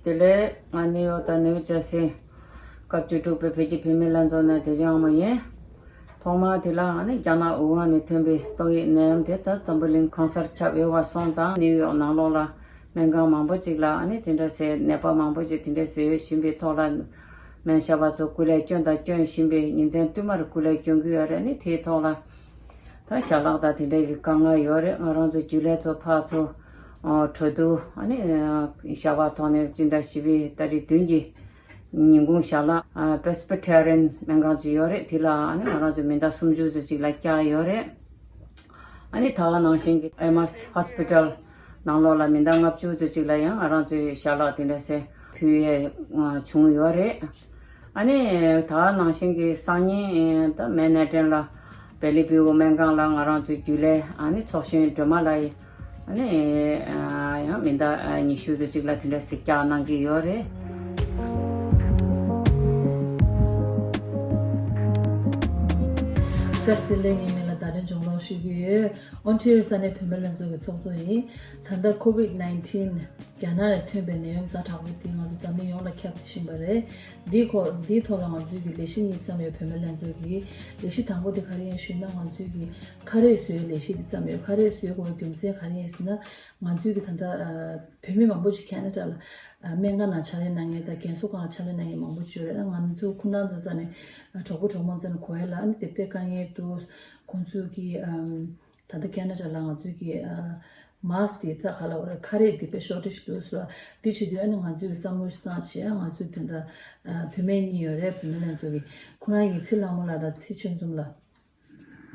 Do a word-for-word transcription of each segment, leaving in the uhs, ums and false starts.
བདེ་ལེགས། ང་ནིའུ་ཡོག་དང་ནིའུ་ཇར་སི་སྐབས་བཅུ་དྲུག་པའི་བོད་ཀྱི་བུད་མེད་ལྷན་ཚོགས་ནས་དེ་བཞིན་ཨ་མ་ཡིན། ཐོག་མར་དེ་ལ་ཨ་ནི་རྒྱ་ནག་ཝུ་ཧན་ནས་ཐོན་པའི་ཏོག་དབྱིབས་ནད་ཡམས་དེ་ད་འཛམ་བུ་གླིང་གང་སར་ཁྱབ་ཡོད་པ་སོང་ཙང་ནིའུ་ཡོག་ནང་ལོགས་ལ་སྨན་ཁང་མང་པོ་ཅིག་ལ་ཨ་ནི་དེ་འདྲ་སའི་ནད་པ་མང་པོ་ཅིག་དེ་འདྲ་བཟོས་བཞིན་པའི་ཐོག་ལ་སྨན་ཞབས་པ་ཚོ་སྐུ་ལས་བསྐྱོན་དང་བསྐྱོན་བཞིན་པའི་ཉིན་མཚན་བསྟུད་མར་སྐུ་ལས་བསྐྱོན་གྱི་ཡོད་རེད། ཨ་ནི་དེའི་ཐོག་ལ། ད་ཞལ་ལག་དང་དེ་འདྲ་གི་དཀའ་ངལ་ཡོད་རེད། ང་རང་ཚོ་རྒྱུན་ལས་ཚོ་ཕར་ཚུར་འགྲོ་དུས་ཨ་ནི་ཞལ་པར་ཐོག་ནས་སྤྱི་ཟླ་བཞི་པའི་ཏ་རིག་བདུན་གྱི་ཉིན་གུང་ཞལ་ལག་Presbyterian སྨན་ཁང་ཅིག་ཡོད་རེད། དེ་ལ་ཨ་ནི་ང་རང་ཚོ་མི་ཟླ་སུམ་ཅུ་ཙམ་ཅིག་ལ་བསྐྱལ་ཡོད་རེད། ཨ་ནི་ད་ག་ནང་བཞིན་གྱི་Emmaus Hospital ནང་ལོགས་ལ་མི་ཟླ་ལྔ་བཅུ་ཙམ་ཅིག་ལ་ཡང་ང་རང་ཚོའི་ཞལ་ལག་དེ་འདྲ་སེ་ཕུལ་ཡས་བྱུང་ཡོད་རེད། ཨ་ནི་ད་ག་ནང་བཞིན་གྱི་སང་ཉིན་ད་མན་ཧེ་ཏན་ལ་བེ་ལི་བྷིའུ་སྨན་ཁང་ལ་ང་རང་ཚོའི་རྒྱུན་ལས་ཨ་ནི་ཚོགས་གཞོན་སྒྲོལ་མ་ལགས་ཡིས་ཨ་ནི་ཡང་མི་ཟླ་ཉི་ཤུ་ཙམ་ཅིག་ལ་དེ་འདྲ་གཟིགས་རྒྱག་གནང་གི་ཡོད་རེད། བཀྲ་ཤིས་བདེ་ལེགས། ངའི་མིང་ལ་ཟླ་སྒྲོན་འབྱུང་གནང་ཞུ་གི་ཡོད། ཨོན་ཊེ་རི་ཡོ་ས་གནས་བུད་མེད་ལྷན་ཚོགས་ཀྱི་ཚོགས་གཙོ་ཡིན། ད་ལྟ་ཀོ་ཝིད་ནའིན་ཊིན་རྒྱ་ནག་ནས་ཐོན་པའི་ནད་ཡམས་ཛ་དྲག་པོ་འདི་ང་ཚོ་འཛམ་གླིང་ཡོངས་ལ་ཁྱབ་བཞིན་པ་རེད། འདིའི་ཁོ་འདིའི་ཐོག་ལ་ང་ཚོའི་གི་ལས་གཞི་གཉིས་བརྩམས་ཡོད། བུད་མེད་ལྷན་ཚོགས་ཀྱིས། ལས་གཞི་དང་པོ་དེ་ག་རེ་ཡིན་ཞུས་ན། ང་ཚོའི་གི་ཁ་རས་བཟོའི་ལས་གཞི་དེ་བརྩམས་ཡོད། ཁ་རས་བཟོ་དགོས་པའི་རྒྱུ་མཚན་ག་རེ་ཡིན་ཟེར་ན། ང་ཚོའི་གི་ད་ལྟ་ཨ་བུད་མེད་མང་པོ་ཞིག་ཁེ་ན་ཌ་ལ་ཨ་སྨན་ཁང་ནང་ཕྱག་ལས་གནང་མཁན་དང་རྒན་གསོ་ཁང་ལ་ཕྱག་ལས་གནང་མཁན་མང་པོ་ཅིག་ཡོད་རེད། ང་ཚོ་ཁོ་རང་ཚོ་རྩ་ནས་གྲོགས་པོ་གྲོགས་མོ་རྩ་ནས་གོ་ཡ་ལ་ཨ་ནི་དེ་དཔེ་དཀའ་ངལ་འདུག་ཁོང་ཚོའི་གི་ཨམ་ད་ལྟ་ཁེ་ན་ཌ་ལ་ང་ཚོའི་གི་ཨ་མཱསི་དེ་ད་ག་ལ་བ་རེད། ཁ་རས་དེ་དཔེ་ཤོར་ཊེཇ་འདུག་ཟེར་བ་དེ་བྱེད་དུས་ཨ་ནི་ང་ཚོའི་གི་བསམ་བློ་ཞིག་བཏང་བྱས། ང་ཚོའི་དེ་འདྲ་ཨ་བུད་མེད་གཉིས་ཡོད་རེད། བུད་མེད་ལྷན་ཚོགས་ཀྱི་ཁོ་རང་གི་ཚེ་ལྷ་མོ་ལགས་དང་ཚེ་ཆོས་འཛོམས་ལགས།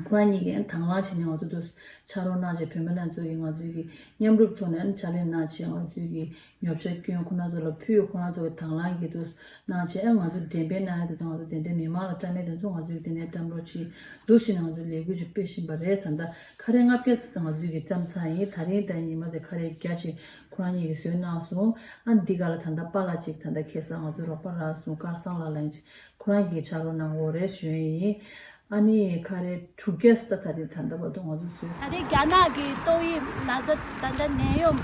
ཁོ་རང་གཉིས་ཀྱིས་དང་བླངས་བྱས་ནས་ང་ཚོ་འདུག་ཕྱག་རོགས་གནང་བྱས། བུད་མེད་ལྷན་ཚོགས་ཀྱིས་ང་ཚོའི་གི་མཉམ་རུབ་ཐོག་ནས་ཕྱག་ལས་གནང་བྱས། ང་ཚོའི་གི་ཉོ་ཆ་སྐྱོན་ཁོ་རང་ཚོ་ལ་ཕུལ། ཁོ་རང་ཚོ་གི་དང་བླངས་ཀྱིས་འདུག་གནང་བྱས། ང་ཚོ་འགྲེམས་སྤེལ་གནང་ཡ་དེ་དང་། ང་ཚོ་དེ་འདྲའི་མི་མང་ལ་བཀྲམ་ཡ་དེ་ཚོ་ང་ཚོའི་གི་དེ་ནས་བཀྲམ་རོགས་གྱིས་འདུག་ཟེར་ནས་ང་ཚོས་ལས་འགུལ་ཅིག་སྤེལ་བཞིན་པ་རེད། ད་ལྟ་ཁ་རས་ལྔ་བརྒྱ་ཙམ་ང་ཚོའི་གི་བཀྲམ་ཚར་ཡིན། ད་རིང་ད་ཉི་མ་དེ་ཁ་རས་བརྒྱ་ཅིག་ཁོ་རང་གཉིས་ཀྱིས་བཟོས་གནང་སོང་། ཨ་འདི་ག་ལ་ད་ལྟ་པཱ་ལགས་ཅིག་ད་ལྟ་ཁ་སང་ང་ཚོ་རོགས་པ་རག་སོང་། སྐལ་བཟང་ལགས་ལ་ཡིན་ཅིག་ཁོ་རང་གིས་ཕྱག་རོགས་གནང་དགོས་རེད་ཞུ་ཡ་ཡིན། ཨ་ནི་ཁ་རས་དྲུག་བརྒྱ་ཙམ་ད་རེས་ད་ལྟ་བར་དུ་ང་ཚོས་བཟོས། ད་རེས་རྒྱ་ནག་གི་ཏོག་དབྱིབས་ན་ཚ་ད་ལྟ་ནད་ཡམས་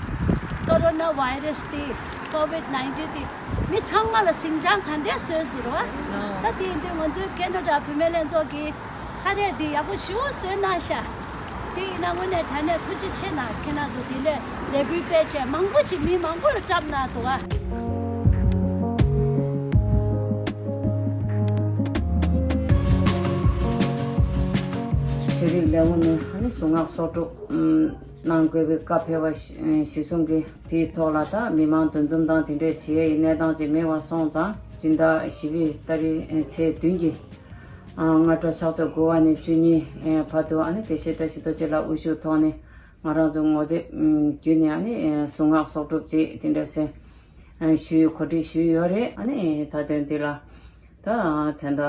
ཀོ་རོ་ན་བྷའི་རེ་སི་དེ་ཀོ་ཝིད་ནའིན་ཊིན་དེ་མི་ཚང་མ་ལ་ཟིང་ཆ་ག་འདྲས་བཟོས་ཟེར་བ། ད་དེ་ཡིན་དུས་ང་ཚོའི་ཁེ་ན་ཌ་བུད་མེད་ལྷན་ཚོགས་ཀྱིས་ཁ་རས་འདི་ཡག་པོ་ཞེ་པོ་བཟོས་གནང་ཤག་དེ་ཡིན་ན་དངོས་གནས་དྲང་གནས་ཐུགས་རྗེ་ཆེ་གནང་། ཁྱེད་རང་ཚོ་འདི་ལས་ལས་འགུལ་སྤེལ་བྱས་མང་པོ་ཅིག་མི་མང་པོ་ལ་བཀྲམ་གནང་འདུག་ཨ། ཆོས་རིག་ལས་ཁུངས་ནས་ཨ་ནི་གཟུངས་སྔགས་གསོག་སྒྲུབ་གནང་དགོས་པའི་བཀའ་ཕེབས་པ་གཞི་བཟུང་གིས་དེའི་ཐོག་ལ་ད་མི་མང་འདུ་འཛོམས་དང་དེ་འདྲས་བྱེད་ཡའི་གནས་སྟངས་ཅིག་མེད་པ་སོང་ཙང་། སྤྱི་ཟླ་བཞི་པའི་ཏ་རིག་ཚེས་བདུན་གྱི་སྔ་དྲོ་ཕྱག་ཚོད་དགུ་པ་ནས་བཅུ་གཉིས་བར་དུ་ཨ་ནི་དགེ་བཤེས་བཀྲ་ཤིས་རྡོ་རྗེ་ལགས་དབུ་བཞུགས་ཐོག་ནས་ང་རང་ཚོ་ངོ་དེབ་བརྒྱུད་ནས་ཨ་ནི་གཟུངས་སྔགས་གསོག་སྒྲུབ་ཅིག་དེ་འདྲ་སེ་ཞུས། གོ་སྒྲིག་ཞུས་ཡོད་རེད། ཨ་ནི་ད་དོན་འདི་ལ་ད་དོན་དག་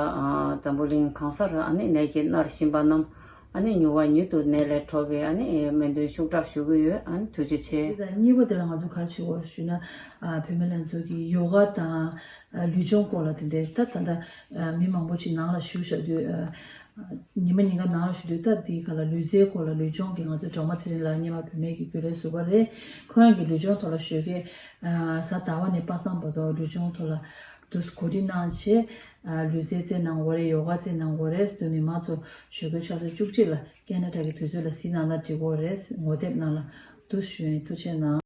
འཛམ་བུ་གླིང་གང་སར་ཨ་ནི་ནད་ཀྱིས་མནར་བཞིན་པ་རྣམས་ཨ་ནི་མྱུར་བ་མྱུར་དུ་ནད་ལས་གྲོལ་བའི་ཨ་ནི་སྨོན་འདུན་ཤུགས་དྲག་ཞུ་གི་ཡོད། ཨ་ནི་ཐུགས་རྗེ་ཆེ། དེ་དང་གཉིས་པ་དེ་ལ་ང་ཚོ་ག་རེ་བྱེད་དགོས་ཞུས་ན། ཨ་བུད་མེད་ལྷན་ཚོགས་ཀྱི་ཡོ་ག་དང་ཨ་ལུས་སྦྱོང་སྐོར་ལ་དེ་འདྲའི་ད་ད་ལྟ་ཨ་མི་མང་པོ་ཅིག་ནང་ལ་བཞུགས་བཞག་དུས། ཨ་ཉི་མ་ཉིན་གང་ནང་ལ་བཞུགས་དུས། ད་འདིའི་སྒང་ལ་ལུས་རྩལ་སྐོར་ལ་ལུས་སྦྱོང་གི་ང་ཚོའི་སྒྲོལ་མ་ཚེ་རིང་ལགས་སྔོན་མ་བུད་མེད་ཀྱི་རྒྱུན་ལས་ཟུར་པ་རེད། ཁོ་རང་གིས་ལུས་སྦྱོང་ཐོག་ལ་ཞོགས་ཀས་ཨ་གཟའ་ཟླ་བ་ནས་པ་སངས་བར་དུ་ལུས་སྦྱོང་ཐོག་ལ་དུས་གོ་སྒྲིག་གནང་བྱས། ཨ་ལུས་རྩལ་རྩེད་གནང་དགོས་རེད། ཡོ་ག་རྩེད་གནང་དགོས་རེད་ཟེར་དུས། མི་མང་ཚོ་ཞོགས་ཀའི་ཆུ་ཚོད་བཅུ་གཅིག་ལ་ཁེ་ན་ཌ་གི་དུས་ཚོད་ལ་གཟིགས་གནང་ན་འགྲིག་གི་རེད། ངོ་དེབ་ནང་ལ་འདུག་ཞུ་ཡིན། ཐུགས་རྗེ་གནང་།